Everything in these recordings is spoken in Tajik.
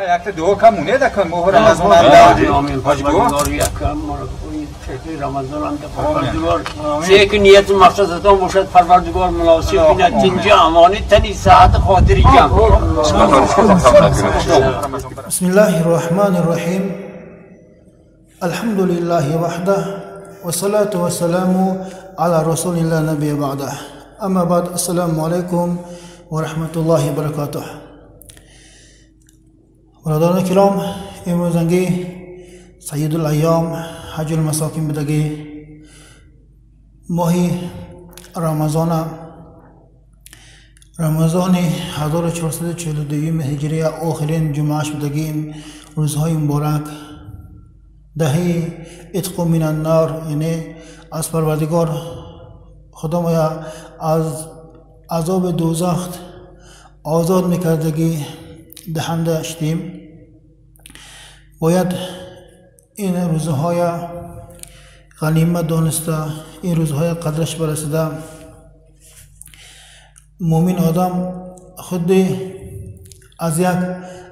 Якта дуо кам монед акан моҳи Рамазон Амин. Парвардигор якам Рамазон анда Парвардигор чӣ ки ният мақсадатон бошад Парвардигор муносиб бинад тинҷи амони тани саҳат хотири ҷам. Бисмиллаҳир Раҳмонир Раҳим. Алҳамдулиллаҳи ваҳдаҳ вассалату вассаламу ала расулиллаҳ набийя баъдаҳ. Амма баъд, ассалому алайкум ва раҳматуллоҳи ва баракатуҳ. Бародарони киром, имрӯзангӣ Сайидул Айём Ҳаҷул Масокин будагӣ моҳи Рамазона, Рамазони 1442 ҳиҷрия охирин ҷумъааш будагӣ, рӯзҳои муборак, даҳаи итқу минаннор, яъне аз Парвардигор Худо моя аз азоби дӯзах озод мекардагӣ даҳанда шудем. Бояд ин рӯзҳоя ғанимат дониста, ин рӯзҳоя қадраш барасида, мӯмин одам худи аз як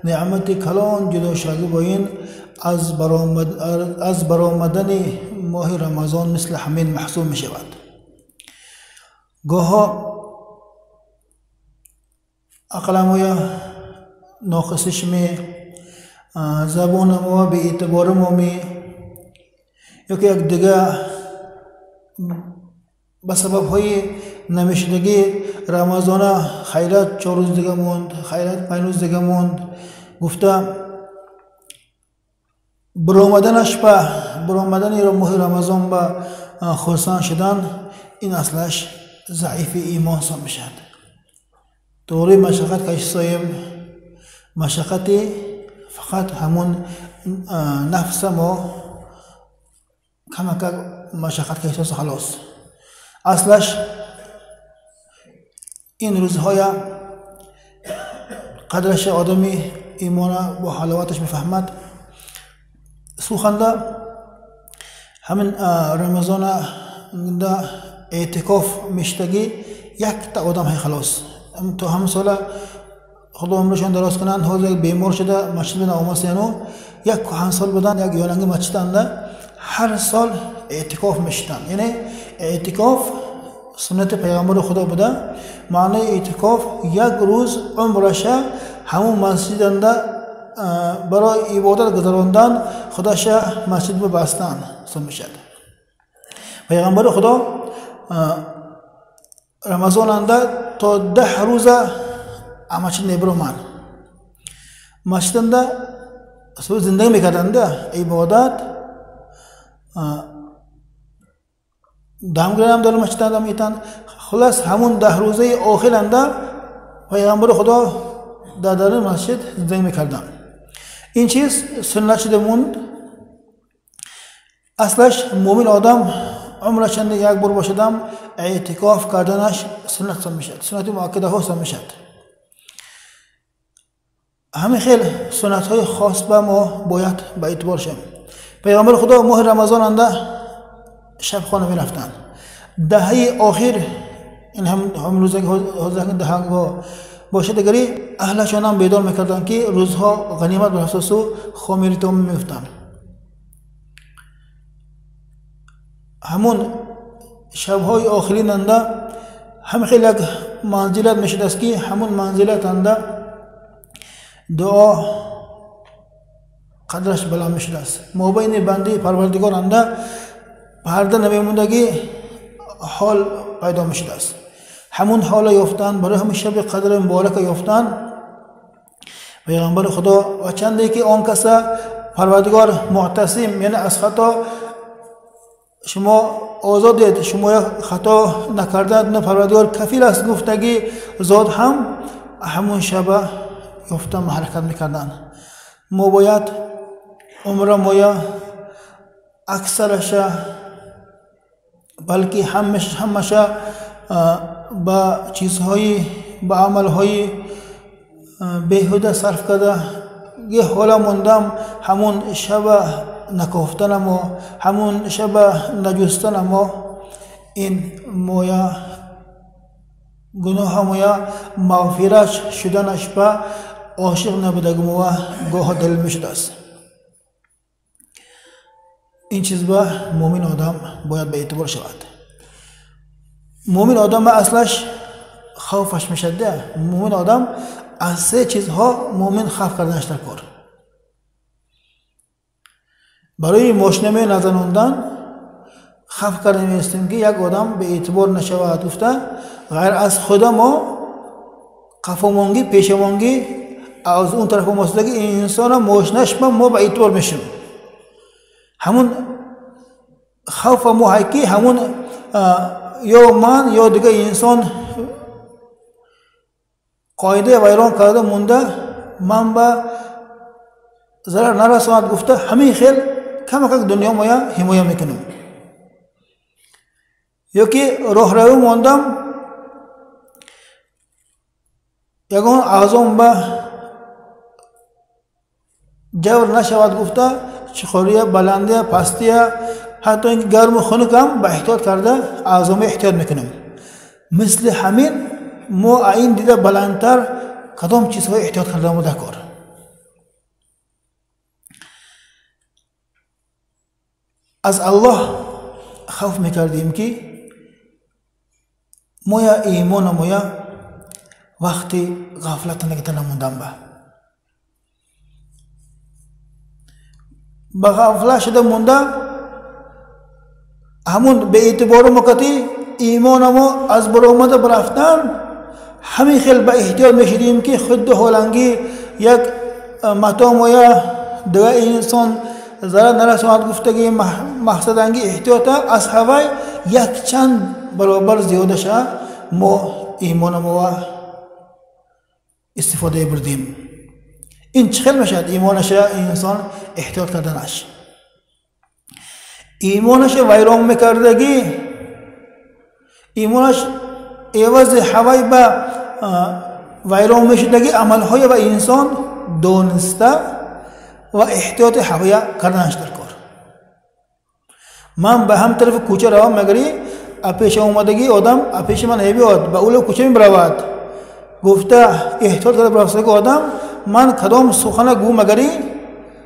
неъмати калон ҷудо шавӣ бо ин аз баромадани моҳи Рамазон мисли ҳамин маҳсуб мешавад. Гоҳо ақламоя ноқисиш ме, забони мо беэътибори мо ме, ё ки як дига ба сабабҳои намешудагӣ Рамазона хайрат 4 рӯз дига монд, хайрат 5 рӯз дига монд гуфта баромаданаш ба баромадани моҳи Рамазон ба хурсанд шудан, ин аслаш заифи имон ҳисоб мешавад. Тоғри машаққат кашисоем, машаққати фақат ҳамун нафса мо камакак машаққат кашисоса халос. Аслаш ин рӯзҳоя қадраши одами имона бо ҳаловаташ мефаҳмад. Суханда ҳамин Рамазонада эътикоф мештагӣ якта одам ҳай халос. То ҳамин сола Худо умрашон дароз кунанд, ҳозир як бемор шуда масҷид бина омасяну як кӯҳансол будан, як ёланги масҷиданда ҳар сол эътикоф мешуданд. Яъне эътикоф суннати пайғамбари Худо буда. Маънои эътикоф як рӯз умраша ҳамун масҷиданда барои ибодат гузарондан худаша масҷид бибастан ҳисоб мешавад. Пайғамбари Худо Рамазонанда то 10 рӯза масҷид мебироманд. Масҷиданда зиндагӣ мекарданда ибодат дам гирам дар масҷиданда метанд. Хулас ҳамун 10 рӯзаи охиранда пайғамбари Худо дар дари масҷид зиндагӣ мекарданд. Ин чиз суннат шуда монд. Аслаш мӯмин одам умрашанда як бор бошадам эътикоф карданаш суннат ҳисоб мешавад, суннати муаккадаҳо ҳисоб мешавад. Ҳамин хел суннатҳои хос ба мо бояд ба эътибор шавем. Пайғамбари Худо моҳи Рамазонанда шабхона мерафтанд. Даҳаи охир, ин ҳам рӯзаги даҳаго бошад, дигари аҳлашонам бедор мекарданд, ки рӯзҳо ғанимат барафтосу хомиритон меёфтанд. Ҳамун шабҳои охиринанда ҳамин хел як манзилат мешудааст, ки ҳамун манзилатанда дуо қадраш баланд мешудааст. Мобайни бандаи Парвардигоранда парда намемондагӣ ҳол пайдо мешудааст. Ҳамун ҳола ёфтан барои ҳамин шаби қадри муборака ёфтан пайғамбари Худо ва чанде ки он каса Парвардигор муътасим, яъне аз хато шумо озодед, шумо хато накардаед, Парвардигор кафил аст гуфтагӣ зот ҳам ҳамун шаба ёфтан ҳаракат мекарданд. Мо бояд умра моя аксараша балки ҳамаша ба чизҳои ба амалҳои беҳуда сарф карда ге ҳола мондам ҳамун шаба накофтанамо, ҳамун шаба наҷустанамо, ин моя гуноҳа моя мағфират шуданаш ба عاشق نبودگی ما گاه دلیل میشده است. این چیز با مؤمن آدم باید به اعتبار شود. مؤمن آدم اصلش خوفش میشده. مؤمن آدم از سه چیزها مؤمن خوف کردنش در کار. برای ماشنمه نزنوندن خوف کرده میستیم که یک آدم به اعتبار نشود. گفته غیر از خدا ما قفامانگی پیشمانگی از اون طرف ماستگی انسان ماشنش ما به اعتبار میشیم. همون خوف ما که همون یا من یا دیگه انسان قاعده ویران کرده مونده من به ضرر نرساند. گفته همین خیل کم کم دنیا مایا حمایه میکنم. یا که راه رو ماندم یگان اعظم به جور نشود. گفته چخوریه بلنده پستیه حتی اینکه گرم و خنک هم به احتیاط کرده اعظم احتیاط میکنم. مثل همین ما این دیده بلندتر کدام چیزهای احتیاط کرده ما در کار. از الله خوف میکردیم که مویا ایمان مویا وقتی غفلت نگه نموندم به غفلت شده مونده همون به اعتبار مکتی ایمان ما از برآمده برفتن همین خیلی به احتیاط میشدیم که خود هولنگی یک متا مویا دیگه انسان ضرر نرساند. گفتگی مقصد انگی احتیاط از هوای یک چند برابر زیاده شه ما ایمان ما استفاده بردیم. این چخل میشد ایمانش انسان احتیاط کردنش ایمانش ویران میکردگی ایمانش عوض هوای به ویران میشدگی عملهای و انسان دانسته و احتیاط هوای کردنش در کار. من به هم طرف کوچه روم مگری اپیش آمدگی آدم اپیش من نمیاد به اول کوچه میبرود. گفته احتیاط کرده برافسته آدم من کدام سخن گو مگری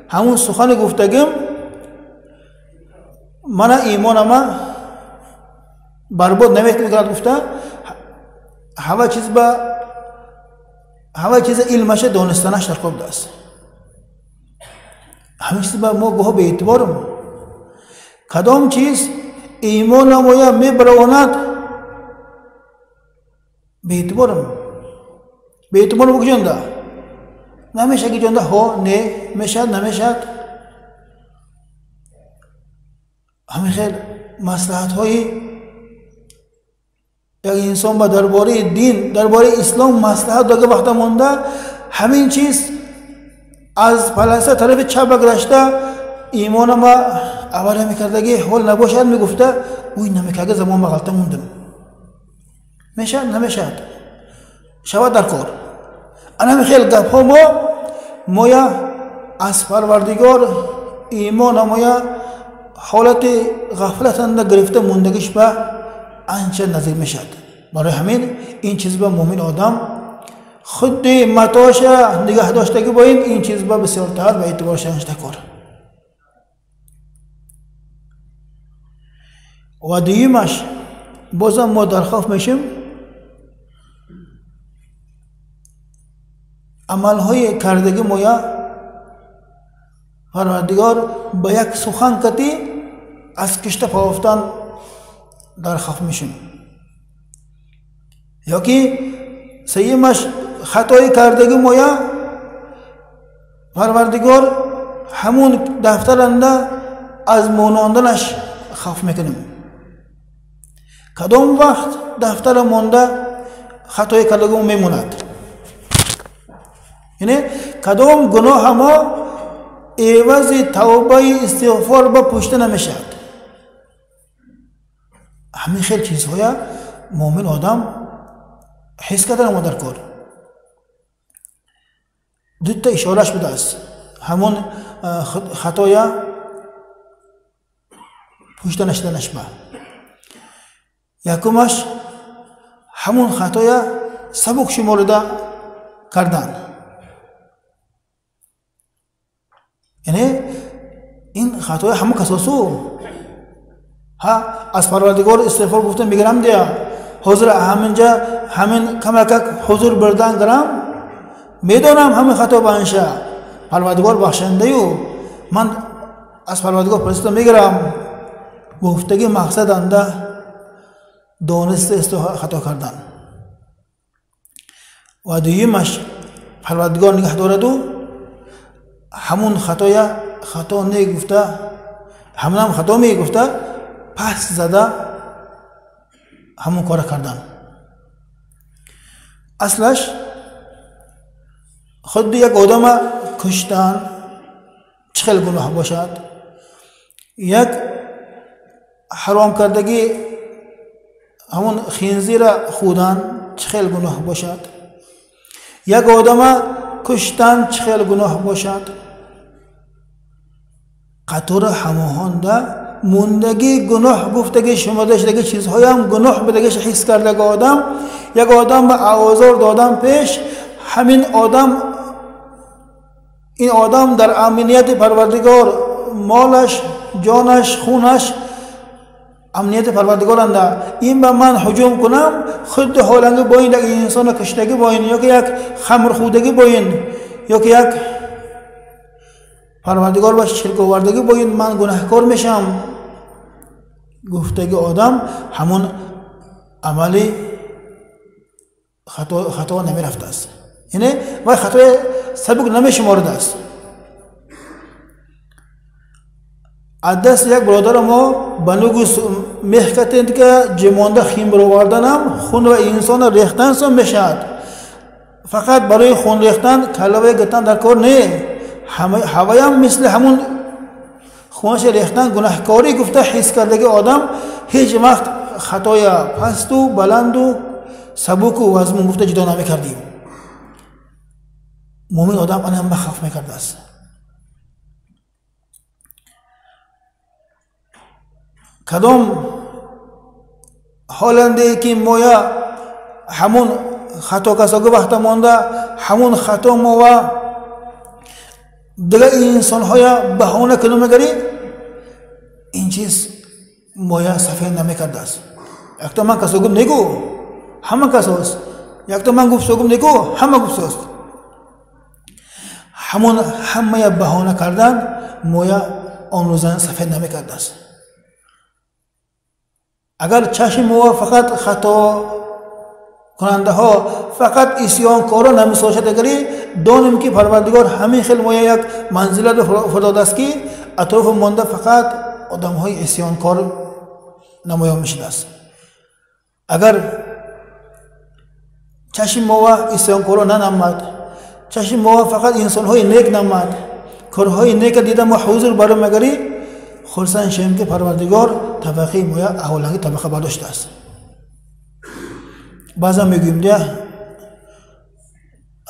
همون سخن گفتگیم من ایمان ما برباد نمیکرد. گفته هوا چیز به هوا چیز علمش دانستنش در خوب است. همین چیز به ما گوه به اعتبارم کدام چیز ایمان مایا میبرواند به اعتبارم به اعتبار بگجانده نمیشه که جانده ها نه میشد نمیشد. همین خیلی مصلحت های یک انسان با درباره دین درباره اسلام مصلحت داگه وقت مونده همین چیز از پلسه طرف چپ گذشته ایمان ما اول میکردگی حال نباشد میگفته اوی نمیکرده زمان ما غلطه موندم میشد نمیشد شود در کار. انا خیلی گپ ها ما مایا از پروردگار ایمان مایا حالت غفلت گرفته موندگیش به انچه نزدیک میشد. برای همین این چیز به مؤمن آدم خود متاش نگه داشتگی باید این چیز به بسیارتر به اعتبار شدنش کار. و دیمش بازم ما در خوف میشیم عملهای کردگی مویا پروردگار با یک سخن کتی از کشته پافتن در خوف میشیم. یا که سیمش خطای کردگی مویا پروردگار همون دفترنده از ماناندنش خوف میکنیم. کدام وقت دفتر مانده خطای کردگی میموند، یعنی کدام گناه ما عوض توبه استغفار با پشت نمیشد. همین خیلی چیزهای مؤمن آدم حس کردن ما در کار دو تا اشارهش بوده است. همون خطای پشت نشدنش با یکمش همون خطای سبک شمرده کردن. Яъне ин хатои ҳама касосу ҳа аз Парвардигор истиғфор гуфта мегирам дия ҳозир ҳаминҷа ҳамин камакак ҳузур бурдан гирам медонам ҳамин хато банша Парвардигор бахшандаю ман аз Парвардигор пурсида мегирам гуфтаги мақсад анда дониста хато кардан. Ва дуюмаш Парвардигор нигаҳ дораду ҳамун хатоя хато негуфта ҳамунам хато мегуфта пас зада ҳамун кора кардан. Аслаш худи як одама куштан чӣ хел гуноҳ бошад, як ҳаром кардагӣ ҳамун хинзира хӯрдан чӣ хел гуноҳ бошад, як одама куштан чӣ хел гуноҳ бошад. Қатора ҳамоҳонда мондагӣ гуноҳ гуфтагӣ шумода шудаги чизҳоям гуноҳ будагиш ҳис кардаги одам як одам ба озор додан пеш ҳамин одам ин одам дар амнияти Парвардигор молаш ҷонаш хунаш амнияти Парвардигоранда ин ба ман ҳуҷум кунам худи ҳоланги боин як инсона куштагӣ боин ёки як хамрхӯдагӣ боин ёки як Парвардигор ба ширковардагӣ боин ман гунаҳкор мешам гуфтаги одам ҳамон амали хато намерафтааст. Яъне вай хатои сабук намешуморидааст. Аз дасти як бародари мо ба нугу мех катед ки ҷимонда хин бароварданам хун ва инсона рехтан сон мешавад. Фақат барои хун рехтан каллаваи гирифтан дар кор не, ҳаваям мисли ҳамун хунаш рехтан гунаҳкорӣ гуфта ҳис кардаги одам ҳеҷ вақт хатоя пасту баланду сабуку вазмун гуфта ҷудо намекардем. Мӯмин одам анам ба хавф мекардааст. Кадом ҳоландае ки моя ҳамун хато касоги вақта монда ҳамун хато мова дигар инсонҳоя баҳона кунум мегарӣ ин чиз моя сафед намекардааст. Якто ман касогум негу ҳама касост, якто ман гуфтсогум негу ҳама гуфтсост. Ҳамон ҳамая баҳона кардан моя он рӯза сафед намекардааст. Агар чашми мо фақат хато кунандаҳо фақат исёнкоро намесошад агари донем ки Парвардигор ҳамин хел моя як манзилат фурдодааст ки атрофи монда фақат одамҳои исёнкор намоён мешудааст. Агар чашми мова исёнкоро нанамад, чашми мова фақат инсонҳои нек намад, корҳои нека дида мо ҳузур баро мегарӣ хурсанд шавем ки Парвардигор табақаи моя аҳоланги табақа бардоштааст. Баъзан мегӯем дия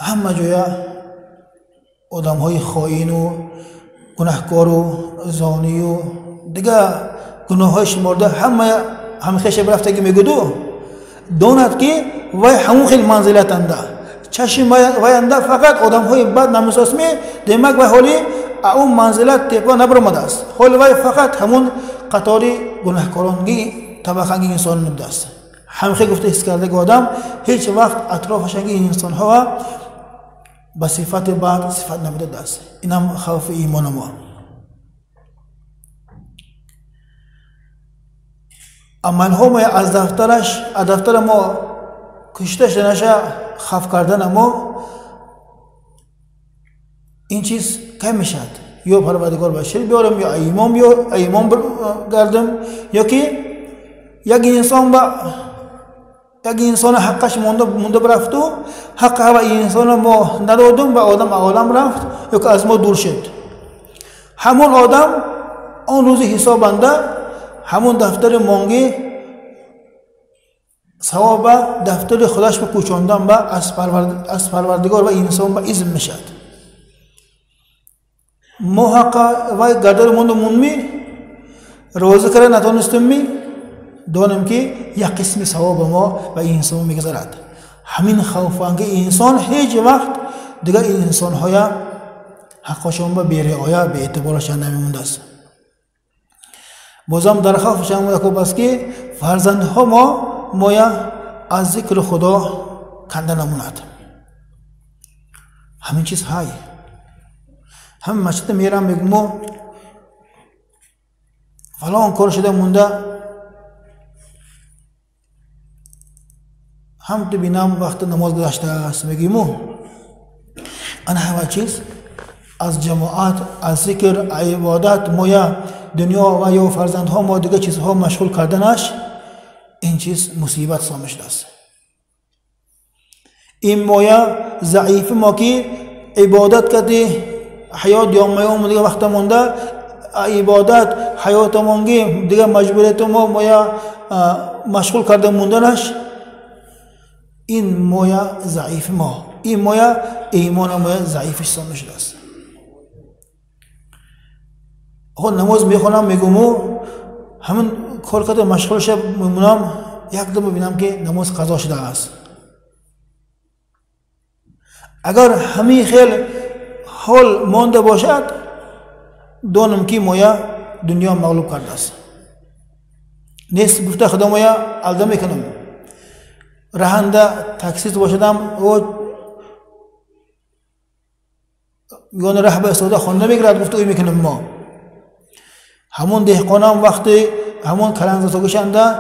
ҳама ҷоя одамҳои хоину гунаҳкору зонию дигар гуноҳҳои шуморда ҳама ҳамхеша рафтагӣ мегӯду донад ки вай ҳамун хел манзилатанда чашми ваянда фақат одамҳои бад намесосме, демак вай ҳоли он манзилат тепа набаромадааст. Ҳоли вай фақат ҳамун қатори гунаҳкоронги табақанги инсон будааст. Ҳамхел гуфта ҳис кардаги одам ҳеҷ вақт атрофашанги инсонҳо ба сифати бад сифат намедодааст. Инам хавфи имони мо. Амалҳо мо аз дафтараш аз дафтара мо кушта шуданаша хавф кардана мо ин чиз кай мешавад? Ё Парвардигор ба ширк биёрам, ё имон имон гардам, ё ки як инсон ба як инсона ҳаққаш монда бирафту ҳаққи ҳава инсона мо надодум ва одам олам рафт ё ки аз мо дур шуд. Ҳамон одам он рӯзи ҳисобанда ҳамон дафтари монги савоба дафтари худаш ба кӯчондан ба аз Парвардигор ва инсон ба изн мешавад. Мо ҳаққа вай гардани монда мунми розӣ карда натонистемми донем ки як қисми савоби мо ба инсон мегузарад. Ҳамин хавфанги инсон ҳеҷ вақт дигар инсонҳоя حقشان به بی‌رعایت به اعتبارشان نمیمونده است. بازم در خوفشان مونده است که فرزندها ما مایا از ذکر خدا کنده نموند. همین چیز های هم مسجد میرم میگم فلان کار شده مونده، هم تو بینم وقت نماز گذشته است میگیم انا همه چیز از جماعت، از ذکر، عبادت مایا دنیا و یا فرزندها ما دیگه چیزها مشغول کردنش، این چیز مصیبت سامش است. این مایا ضعیف ما که عبادت کردی حیات یا مایا دیگه وقت مونده عبادت حیات مانگی دیگه مجبوریت ما مایا مشغول کرده موندنش، این مایا ضعیف ما، این مایا ایمان مایا ضعیفش سامش است. خود نماز میخونم میگم همین کار کرده مشغول شب میمونم، یک دم ببینم که نماز قضا شده است. اگر همین خیل حال مانده باشد دانم که مایا دنیا مغلوب کرده است. نیست گفته خدا مایا الده میکنم رهنده تکسیز باشدم و یعنی ره به استاده خونده میگرد گفته اوی میکنم ما. همون دهقانم وقتی همون کلنزتاگشنده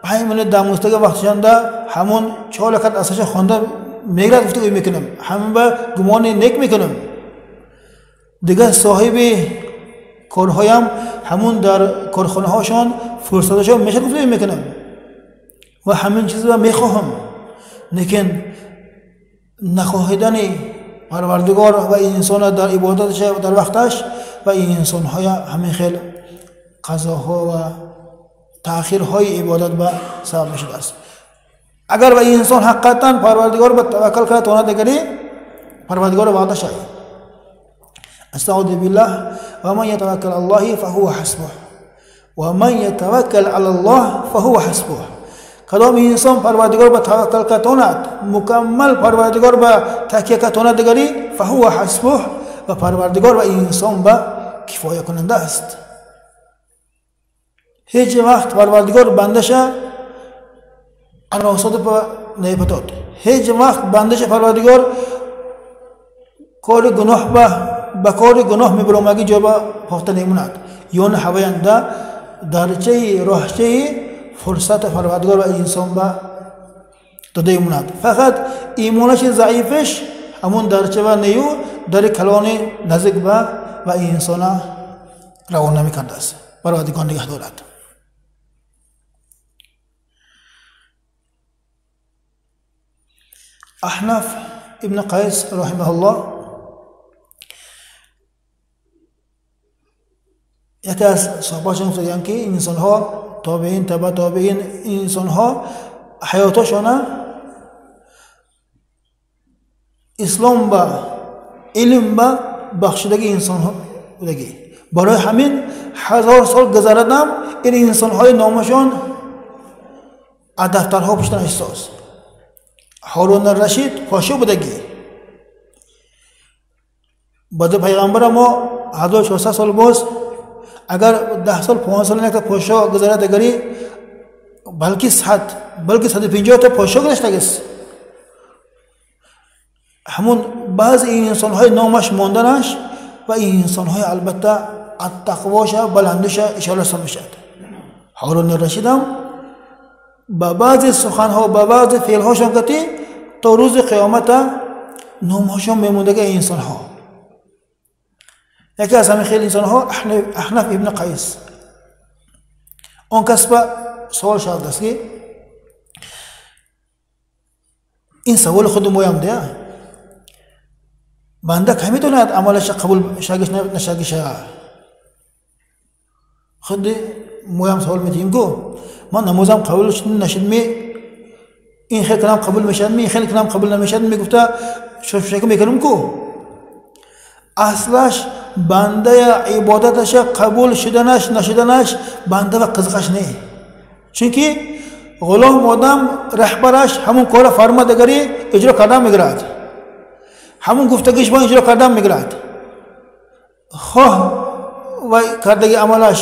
5 منت دموستگه وقتشنده همون چالکت اساس خونده میگرد گفته اوی میکنم، همون به گمان نیک میکنم. دیگه صاحب کارهایم همون در کارخانه هاشان فرصتشان میشه گفته میکنم و همین چیز را میخواهم، لیکن نخواهیدن پروردگار و انسان در عبادتش و در وقتش و انسان های همین خیل قضاها و تأخیرهای عبادت به سبب میشده است. اگر و انسان حقیقتا پروردگار به توکل کرد تواند دیگری پروردگار وعده شد. استعوذ بالله و من یتوکل الله فهو حسبه و من یتوکل علی الله فهو حسبه. کدام انسان پروردگار به توکل کتاند، مکمل پروردگار به تکیه کتاند دیگری فهو حسبه و پروردگار و انسان به کفایه کننده است. هیچ وقت پروردگار بندش عراست نیفتاد، هیچ وقت بندش پروردگار کار گناه به کار گناه میبرامگی جا به پاخته نموند. یون هواینده درچه راهچه فرصت پروردگار و انسان به داده موند. فقط ایمانش ضعیفش همون درچه و نیو در کلان نزدیک به و انسان روان نمیکرده است. پروردگار نگه دارد. احنف ابن قیس رحمه الله یکی از صحابه‌اش گفتند که انسان‌ها تابعین تبع تابعین انسان‌ها حیاتشان اسلام با علم با بخشیدگی انسان‌ها بودگی. برای همین 1000 سال گذردم این انسان‌های نامشان از دفترها پشتن احساس. هارون الرشید پاشو بودگی، بعد پیغمبر ما 1400 سال باز اگر 10 سال 15 سال یک پاشا گذرد دیگری بلکه 100 بلکه 150 تا پاشا گذشته. همون بعض انسان های نامش ماندنش و انسان های البته از تقواش بلندش اشاره میشد. هارون الرشید هم با بعض سخنها با بعض فعلهاشان کتی تا روز قیامت نامهاشان میموندگی انسان ها. یکی از همین خیلی انسان ها احنف ابن قیس، آن کس به سوال شد است که این سوال خود مویم ده بنده که میتواند عملش قبول شگش نشگش خود مویم سوال میتیم گو من نمازم قبول نشد می این خیلی کلام قبول میشد می خیلی کلام قبول نمیشد می گفته شوشک میکنم کو اصلش بنده عبادتش قبول شدنش نشدنش بنده و قزقش نه، چونکه غلام آدم رهبرش همون کار فرما دگری اجرا کردن میگیرد، همون گفتگیش با اجرا کردن میگیرد. Хоҳ вай кардаги амалаш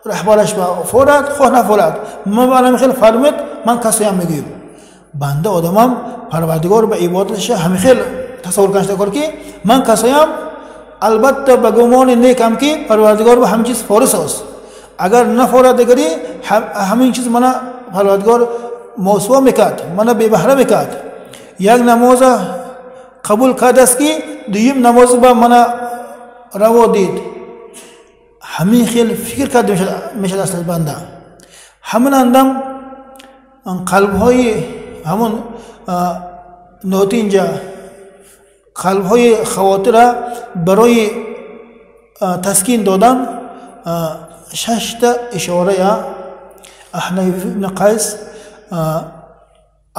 раҳбараш ба форад, хоҳ нафорад, ман ба хел фармуд, ман касоям мегӯям. Банда одамам Парвардигор ба ибодаташа ҳамин хел тасаввур кардашта кор ки ман касоям, албатта ба гумони некам ки Парвардигор ба ҳамин чиз форис аст. Агар нафорад дигари ҳамин чиз мана Парвардигор мосва мекард, мана бебаҳра мекард. Як намоза қабул кардааст ки дуюм намоз ба мана раво дид. Ҳамин хел фикр карда мешавад асли банда. Ҳамин андам қалбҳои ҳамон нотинҷа, қалбҳои хавотира барои таскин додан шашта ишорая Аҳнаф ибн Қайс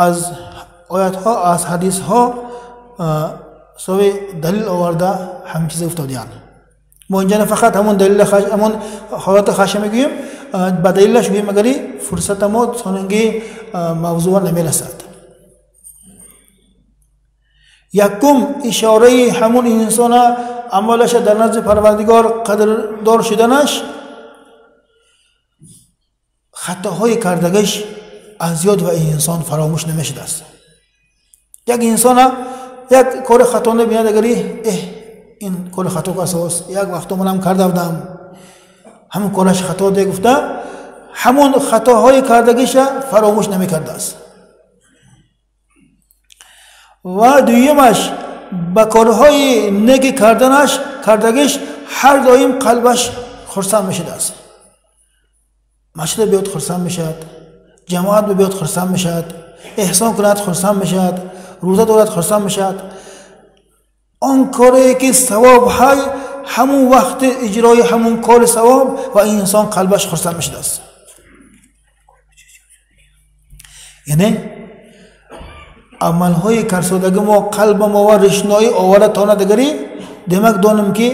аз оятҳо, аз ҳадисҳо сови далил оварда ҳамин чиза гуфтодиянд. Мо инҷа на фақат ҳамон далил, ҳамон ҳолати хаша мегӯем, ба далилаш гӯем, агари фурсата мо сонанги мавзӯа намерасад. Якум ишораи ҳамон инсона амалаша дар назди Парвардигор қадрдор шуданаш хатоҳои кардагиш аз ёд ва инсон фаромӯш намешудааст. Як инсона як кори хато набинад, агари ин кори хато касост, як вақто манам карда будам, ҳамон кораш хато де гуфта, ҳамон хатоҳои кардагиша фаромӯш намекардааст. Ва дуюмаш ба корҳои неки карданаш кардагиш ҳар доим қалбаш хурсанд мешудааст. Масҷида биёд хурсанд мешавад, ҷамоат биёд хурсанд мешавад, эҳсон кунад хурсанд мешавад, рӯза дорад хурсанд мешавад. Он коре ки савоб ҳай, ҳамун вақти иҷрои ҳамун кори савоб ва инсон қалбаш хурсанд мешудааст. Яъне амалҳои карсодаги мо қалба мо ва ришноӣ оварда тона дигари, демак донем ки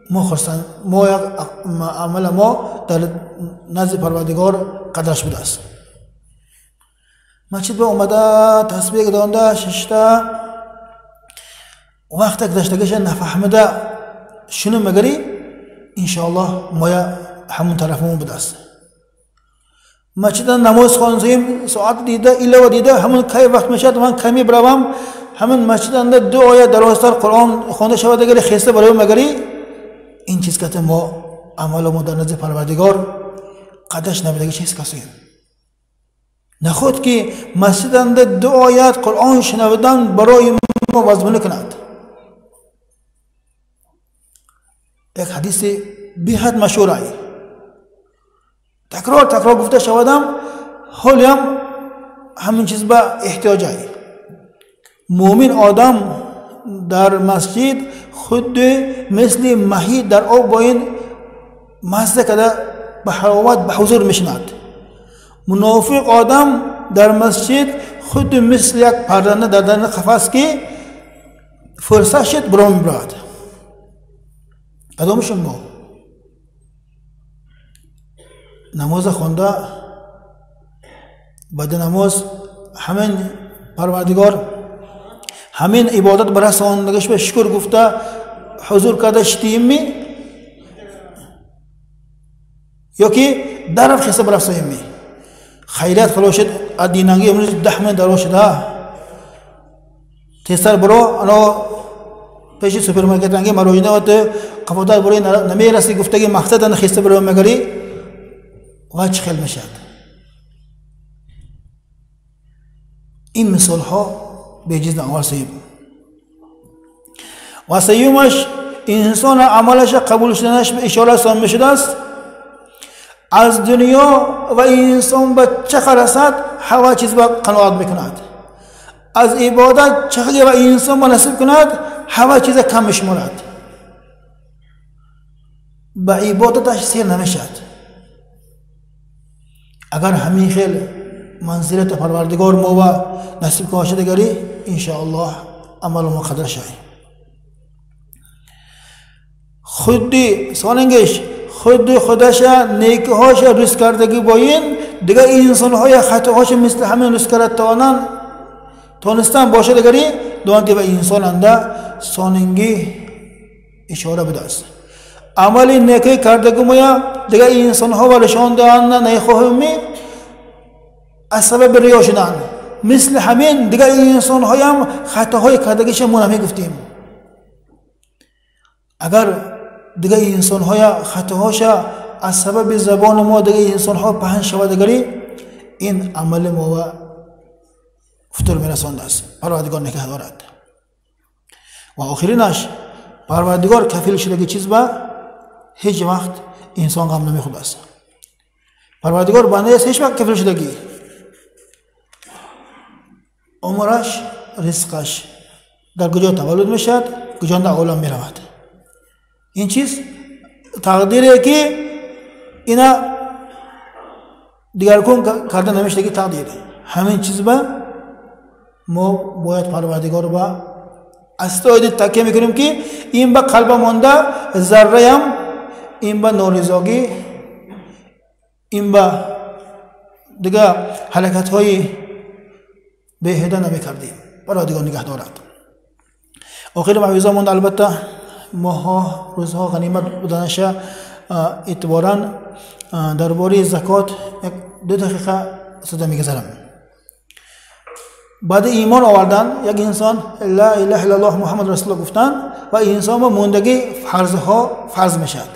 мо хурсанд, мо як амала мо дар назди Парвардигор қадраш будааст. Масҷид ба омада тасбеҳ донда шишта вақте гузаштагиша нафаҳмида шуну мегари, иншоаллоҳ моя ҳамун тарафамон будааст. Масҷида намоз хонсем, соат дида, илова дида, ҳамун кай вақт мешавад, ман ками биравам, ҳамин масҷиданда ду оя дарозтар Қуръон хонда шавад, агари хеста барои магари, ин чиз кате мо амало мо дар назди Парвардигор қадраш набудаги чиз касоем. Наход ки масҷиданда ду оят Қуръон шунавидан барои мо вазмунӣ кунад. Як ҳадиси беҳад машҳурай, такрор такрор гуфта шавадам, ҳолиам ҳамин чиз ба эҳтиёҷай. Муъмин одам дар масҷид худди мисли маҳӣ дар об бо ин мазза карда ба ҳаловат, ба ҳузур мешинад. Мунофиқ одам дар масҷид худди мисли як парранда дар даруни қафас ки фурсат шуд бурон мебарад. Кадомашон мо намоза хонда баъди намоз ҳамин Парвардигор ҳамин ибодат барасондагиш ба шукр гуфта ҳузур карда шитиимми ё ки дарав хеста барафсоимми? Хайрият халошид аддинанги имрӯз 10 мин даро шуда, тезтар биро ано пеши супермаркетанги марожина қафотар бирои намераси гуфтаги мақсадан хеста биро мегари, ва чӣ хел мешавад? Ин мисолҳо беҷиз наовар соҳиб. Ва сеюмаш инсон амалаша қабул шуданаш ишора сон мешудааст. Аз дунё ва инсон ба чӣ расад, ҳава чиз ба қаноат мекунад. Аз ибодат чӣ ва инсон ба насиб кунад, ҳава чиза кам мешуморад. Ба ибодаташ сер намешавад. Агар ҳамин хел манзилати Парвардигор мо ва насиб кунад дигари, иншоаллоҳ амалу мо қадр шавад. Худди сонангиш худди худаша некиҳоша рӯз кардагӣ бо ин дигар инсонҳоя хатоҳоша мисли ҳамин рӯз карда тавонанд тонистан бошад дигари, донад ки ба инсонанда сонангӣ ишора будааст. عمل نیکی کردگی دیگه انسان ها و نشان دادن نخواهیم از سبب ریا شدن مثل همین دیگه انسان های هم خطاهای کردگیش ما نمیگفتیم. اگر دیگه انسان های خطاهاش از سبب زبان ما دیگه انسان ها پهن شود دیگری این عمل ما و فتور میرسانده است. پروردگار نگه دارد. و آخرینش پروردگار کفیل شده چیز با هیچ وقت انسان غم نمیخورد است. پروردگار بنده است هیچ وقت کفیل شدگی عمرش رزقش در کجا تولد میشد کجا در عالم میرود. این چیز تقدیره که اینا دیگر کن کرده نمیشه که تقدیره. همین چیز با ما باید پروردگار با استاید تکیه میکنیم که این با قلب مانده ذره هم این با نارضایی این با دیگه حرکت های بهده نمیکردیم. پروردگار نگه دارد. آخر موعظه ماند البته ماها روزها غنیمت بودنش اعتبارا درباره زکات یک دو دقیقه صدا میگذرم. بعد ایمان آوردن یک انسان لا اله الا الله محمد رسول الله گفتن و انسان با موندگی فرضها فرض میشد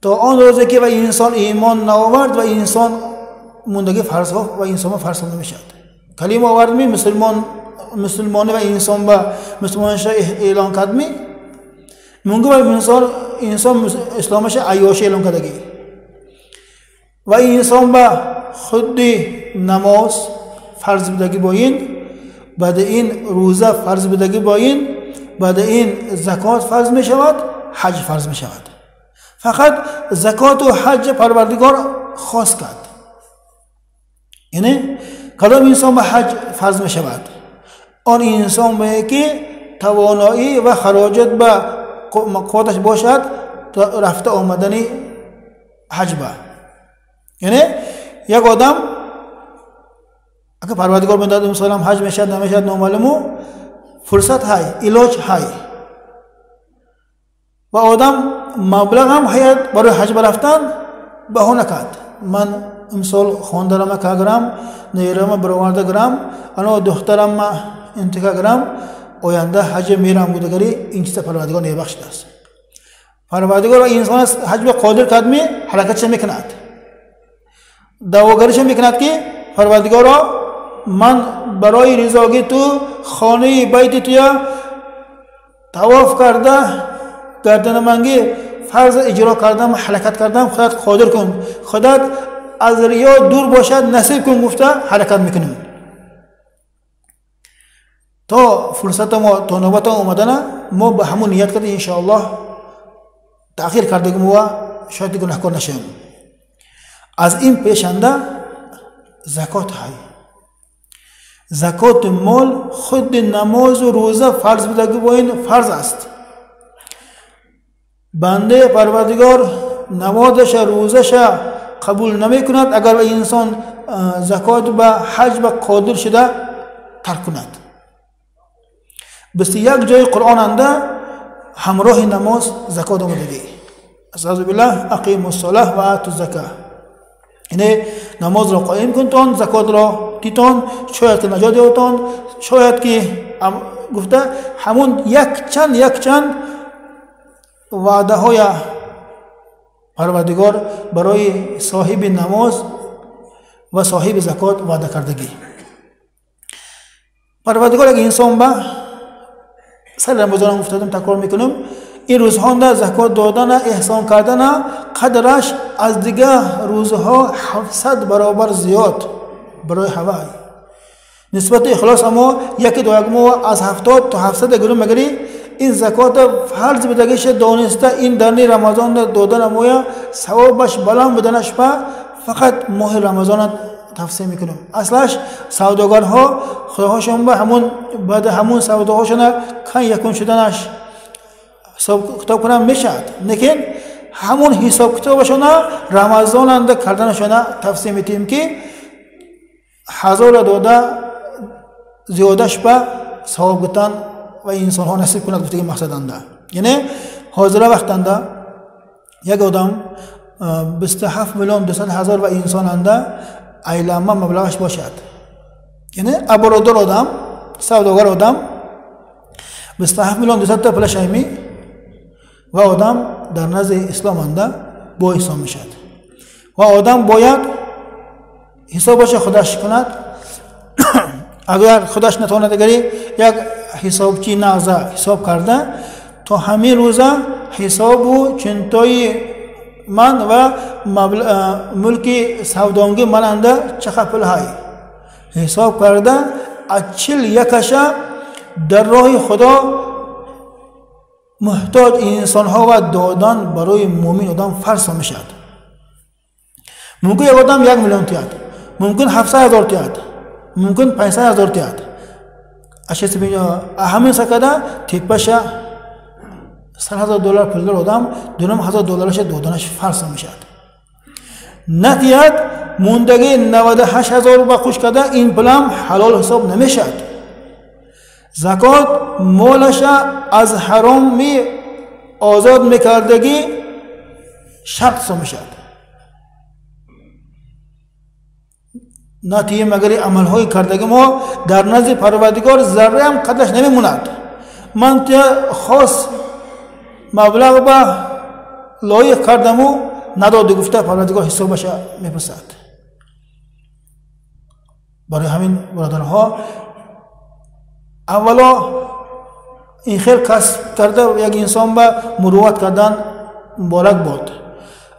تا آن روزی که و انسان ایمان نآورد و انسان موندگی فرضها و انسان فرض نمیشد. کلمه آورد می مسلمان و انسان با مسلمانش اعلان کرد می مونگو و انسان اسلامش عیاش اعلان کردگی و انسان با خود نماز فرض بدگی با این، بعد این روزه فرض بدگی با این، بعد این زکات فرض می شود، حج فرض می شود. فقط زکات و حج پروردگار خاص کرد. یعنی کدام انسان به حج فرض می شود؟ آن انسان به که توانایی و خراجت به قوتش باشد تا رفته آمدن حج به. یعنی یک آدم اگر پروردگار میداد مثلا حج میشد نمیشد نامعلومو فرصت های علاج های و آدم مبلغ هم حیات برای حج برفتن بهانه کرد. من امسال خواندرم کگرم نیرم برآورده گرم انا دخترم انتکا گرم آینده حج میرم بودگری این چیز پروردگار نبخشیده است. پروردگار انسان است حج به قادر کرد می حرکتش میکند دعواگریش میکند که پروردگارا من برای رضاگی تو خانه بیت تویا طواف کرده گردن منگی فرض اجرا کردم حرکت کردم خودت قادر کن خودت از ریا دور باشد نصیب کن گفته حرکت میکنیم تا فرصت ما تا نوبت آمدن ما به همون نیت کردیم انشاءالله تأخیر کردیم و شاید گناهکار نشیم. از این پیشنده زکات های زکات مال خود نماز و روزه فرض بوده با این فرض است. بنده پروردگار نمازش روزش قبول نمی کند اگر انسان زکات به حج به قادر شده ترک کند. بس یک جای قرآن انده همراه نماز زکات آمده. اعوذ بالله اقیموا الصلاه و آتوا الزکاه. یعنی نماز را قایم کنتان زکات را تیتان شاید که نجات یابتان شاید که گفته همون یک چند وعده های پروردگار برای صاحب نماز و صاحب زکات وعده کردگی. پروردگار یک انسان با سر رمضان گفتم تکرار میکنم این روزها در زکات دادن احسان کردن قدرش از دیگه روزها 700 برابر زیاد برای هوای نسبت اخلاص اما یک دو یک ماه از 70 تا 700 گرم مگری این زکات فرض بدگیش دانسته این در رمضان دادن مویا ثوابش بلند بدنش با فقط ماه رمضان تفسیر میکنم. اصلاش سوداگرها خداهاشون به همون بعد همون سوداهاشون کن یکون شدنش حساب کتاب کنم میشد لیکن همون حساب کتابشون رمضان انده کردنشون تفسیر میتیم که هزار داده زیادش به ثواب گتن و انسان ها نصیب کند گفتگی مقصد انده. یعنی حاضر وقت انده یک آدم 27 میلیون 200 هزار و انسان انده ایلما مبلغش باشد. یعنی ابرادر آدم، سوداگر آدم 27 میلیون 200 تا پلش ایمی و آدم در نزد اسلام انده با حساب میشد و آدم باید حسابش خودش کند. اگر خودش نتواند اگری یک حسابچی نغزه حساب کرده تا همین روزه حساب و چنتای من و ملک سودانگی من انده چقدر پول های حساب کرده از 41 در راه خدا محتاج انسان ها و دادن برای مؤمن آدم فرض میشد. ممکن یک آدم 1 میلیون تیاد، ممکن 700 هزار تیاد، ممکن 500 هزار تیاد. همین سکده تیپش 100 هزار دلار پولدار آدم 2.5 هزار دلارش دادنش فرض میشد. نتیاد موندگی 98 هزار با خوش کرده این پولم حلال حساب نمیشد. زکات مالش از حرام می آزاد میکردگی شرط میشد. نتیجه مگر عملهای کردگی ما در نزد پروردگار ذره هم قدرش نمیموند. من تا خاص مبلغ به لایق کردم و نداد گفته پروردگار حسابش میپرسد. برای همین برادرها اولا این خیر کسب کرده یک انسان به مروت کردن مبارک باد.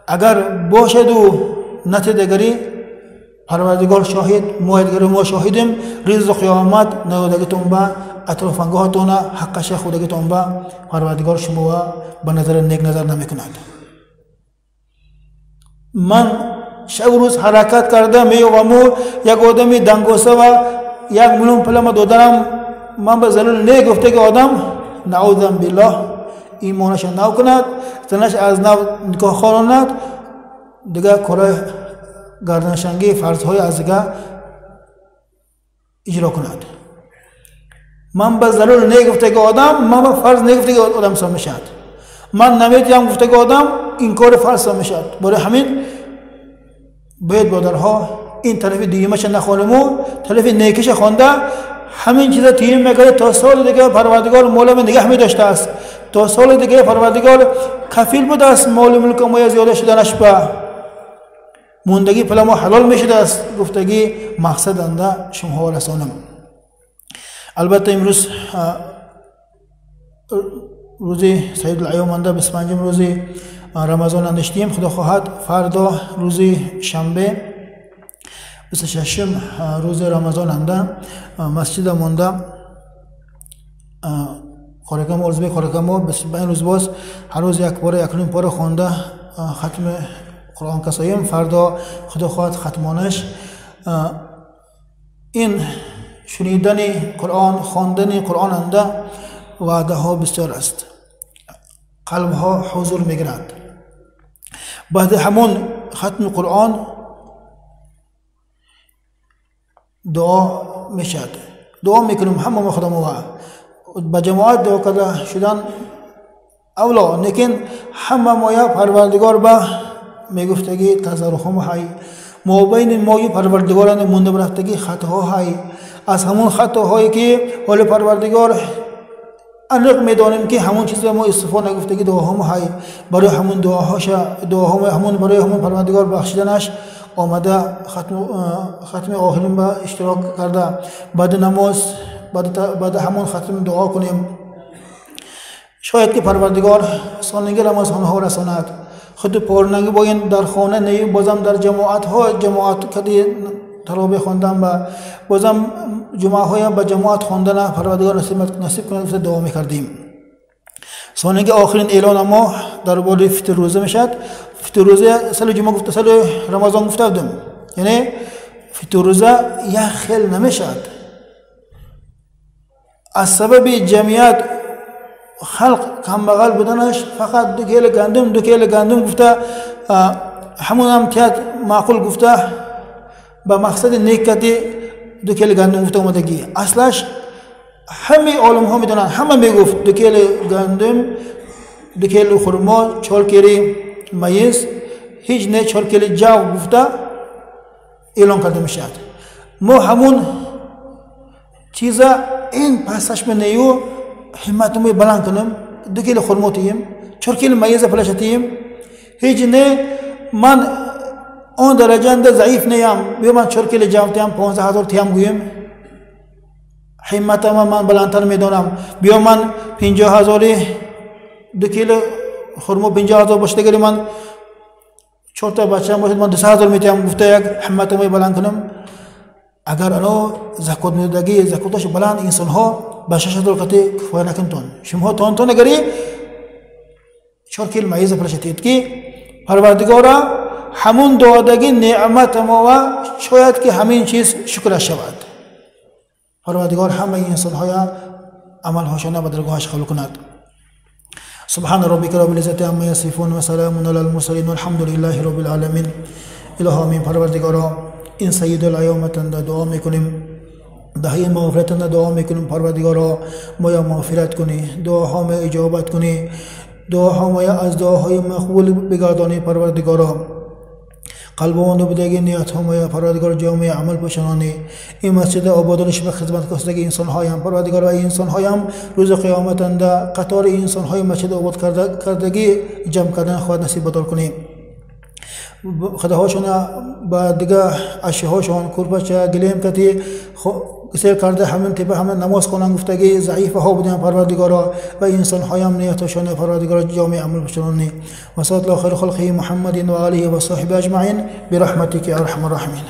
اگر باشد و نتیجه پروردگار شاهد، ما دیگر ما شاهدیم روز قیامت نیادگیتون به اطرافنگاهتون حقش خودگیتون به پروردگار شما به نظر نیک نظر نمیکند. من شب روز حرکت کرده میوم و یک آدمی دنگوسه و 1 میلیون پول ما دادم، من به ضرر نیک گفته که آدم نعوذ بالله ایمانش نو کند، زنش از نو نکاح خواند، دیگه کارای گردنشنگی فرض‌های از دیگه اجرا کند. من به ضرر نگفته که آدم، من به فرض نگفته که آدم سا میشد. من نمیتیم گفته که آدم این کار فرض سا میشد. برای همین باید برادرها این طرف دیگه نخوانیم و طرف نیکش خوانده همین چیزا تیم میکرده تا سال دیگه پروردگار مال من نگه میداشته است. تا سال دیگه پروردگار کفیل بوده است مال ملک ما زیاده شدنش به موندگی پل ما حلال میشده است. گفتگی مقصد انده شما رسانم. البته امروز روزی سید الایام انده 25 روزی رمضان اندشتیم. خدا خواهد فردا روزی شنبه 26 روز رمضان انده مسجد مونده خورکم ارزبه خورکم 25 روز باز هر روز یک بار 1.5 پاره خونده ختم قرآن کسایم. فردا خدا خواهد ختمانش. این شنیدن قرآن خواندن قرآن انده وعده ها بسیار است، قلب ها حضور میگیرند. بعد همون ختم قرآن دعا میشد. دعا میکنیم همه ما خدا ما با جماعت دعا کرده شدن اولا، لیکن همه ما پروردگار به میگفتگی تضرعهم های ما بین ما پروردگاران مونده برفتگی خطاها های، از همون خطاهایی که حال پروردگار انق میدانیم که همون چیز ما استفاده نگفتگی دعاهم های برای همون دعاهاش دعاهم همون برای همون پروردگار بخشیدنش آمده ختم آخرین به اشتراک کرده. بعد نماز بعد همون ختم دعا کنیم. شاید که پروردگار سالنگی رمضان ها رساند. خود پارنگی باید در خانه نه بازم در جماعت ها جماعت کدی تراویح خواندن و بازم جمعه های با جماعت خواندن پروردگار نصیب کند دعا میکردیم. سالنگی آخرین اعلان ما درباره فطر روزه میشد. فطر روزه سال جمعه گفته سال رمضان گفته بودم، یعنی فطر روزه یک خیل نمیشد. از سبب جمعیت خلق کمبغل بودنش فقط 2 کیلو گندم 2 کیلو گندم گفته همون هم تیاد معقول گفته به مقصد نیکتی 2 کیلو گندم گفته اومدگی. اصلش همه عالم ها میدونن، همه میگفت 2 کیلو گندم 2 کیلو خرما 4 کیلو мایز هیچ نه 4 کیلو جو گفته اعلان کرده میشد. ما همون چیزا این پسش منیو همتمو بلند کنم 2 کیلو خرما تیم 4 کیلو مایز پلشتیم هیچ نه من آن درجه ضعیف نیم بیا من 4 کیلو جو تیم 15,000 تیم گویم همتم من بلندتر میدانم بیا من 50,000 2 کیلو خرما 50,000 باشه دیگه من 4 تا بچه‌م باشه من 200,000 میتیم گفته یک همتم بلند کنم. اگر انا زکات میدادگی زکاتش بلند انسان ها به 6,000 قطعه کفایه نکنتون شما تون تون اگری 4 کیلو مایز پلشتید که پروردگارا همون دادگی نعمت ما و شاید که همین چیز شکر شود. پروردگار همه انسان های عمل هاشان به درگاهش قبول کند. سبحان ربك رب العزة عما يصفون وسلام على المرسلين والحمد لله رب العالمين. الهی آمین. پروردگارا این سید الایامتان دعا میکنیم دهه مغفرتان دعا میکنیم. پروردگارا ما یا مغفرت کنی، دعاها ما اجابت کنی، دعاها ما از دعاهای مقبول بگردانی. پروردگارا قلبمان بدگی نیت ها ما پروردگار جامعه عمل پوشانی این مسجد آبادانش به خدمت کسدگی انسان هایم پروردگار و انسان هایم روز قیامت اند قطار انسان های مسجد آباد کردگی جمع کردن خواهد نصیب بدار کنی. خداهاشون با دیگه اشیاهاشون کورپچه گلیم کتی سیر کرده همین تیپه همین نماز خوانند گفتگی ضعیف ها بودن پروردگارا و انسان هایم نیتشان پروردگارا جامع عمل بشنانی. و صلی الله خیر خلقه محمد و آله و صحبه اجمعین برحمتک ارحم الراحمین.